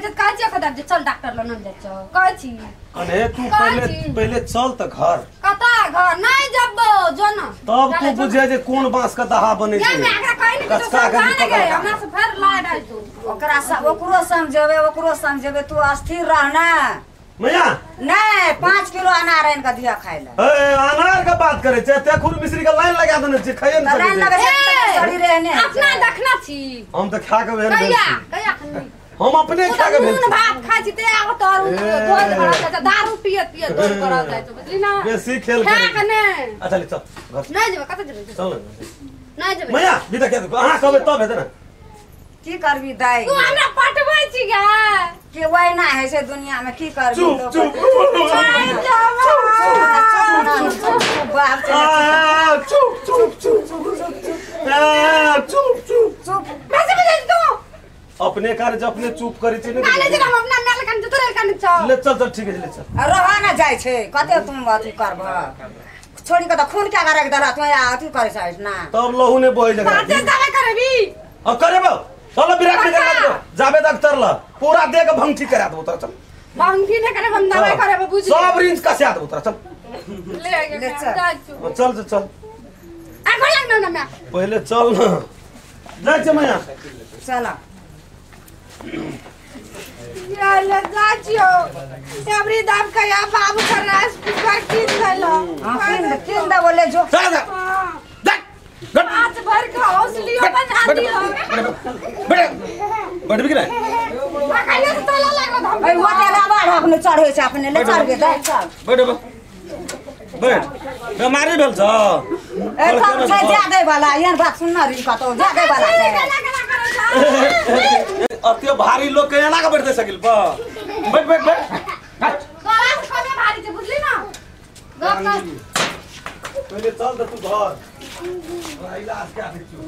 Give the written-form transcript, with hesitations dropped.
छै कहै छी खदाब जे चल डॉक्टर लग न जाइ छौ कहै छी अने तू पहले पहले चल त घर कता घर नहीं जबो जो न तब तू बुझे जे कोन बांस के दहा बनै छै मैं एकरा कहै नहीं कचका के पकड़ हमरा से फेर लाड आइ तू ओकरा ओकरो समझेबे ओकरो समझेबे तू अस्थिर रह ना मैया नहीं 5 किलो अनार आनि के दिया खाइ ले ए अनार के बात करे छै ते खुर मिश्री के लाइन लगा देने छै खाइए न लाइन लगा शरीर रहने अपना देखना छी हम त खा के भेल कहिया कहिया खनी हम अपने खा के भेल नून भात खाइ छी ते आब तोर धोल करल जाइ छै दारू पियत पियत धोल करल जाइ छै बुझली ना बेसी खेल खा के ने अच्छा ले चल घर नहीं जेबै कत जेबै चल नहीं जेबै मैया विदा के अहाँ कहबै तब हेतै ना की करबी दाई तू हमरा पटबै छी गे के वही ना है से दुनिया में की करबी चुप चुप चुप चुप चुप चुप चुप चुप बेसी बुझै तू अपने कार्य अपने चुप करै छी ने ले हम अपना मेल कन तोरे कन चल ले चल चल ठीक है ले चल रह ना जाइ छै कते तुम अथी करब छोड़ी के त खून के रख देला तू अथी करै छै ना तब लहू ने बहे जगह बाते दावे करबी अब करेबो चलो विराट नगर लग जाबे डॉक्टर ल पूरा दे के भंगठी करा दो तोरा चल भंगठी ने करे हम दवाई करेबो बुझ सब रिंच कसा दो तोरा चल ले ले चल चल चल आ घर लग ना मैं पहले चल ना जा छै मैया चल या ले जा छियो एवरी दाम का या बाबू कर रास पुकार किन देलो हां किन किन दे बोले जो चल जा आज भर का हौसलियो बना दियो बैठ बैठ भी नहीं पकाइले तो तोला लागल हम ए होटल आबार अपने चढ़े छै अपने ले चढ़ के जा चल बैठ बैठ बेमारी भेल छ ए तब छै जा दे वाला एहन बात सुन ना री कतौ जा दे वाला छै अते भारी लोग के एना के बैठ दे सकिल पर बैठ बैठ बैठ तोरा से कमे भारी छै बुझली ना गप कर पहले चल त तू घर इलाज क्या देखियो।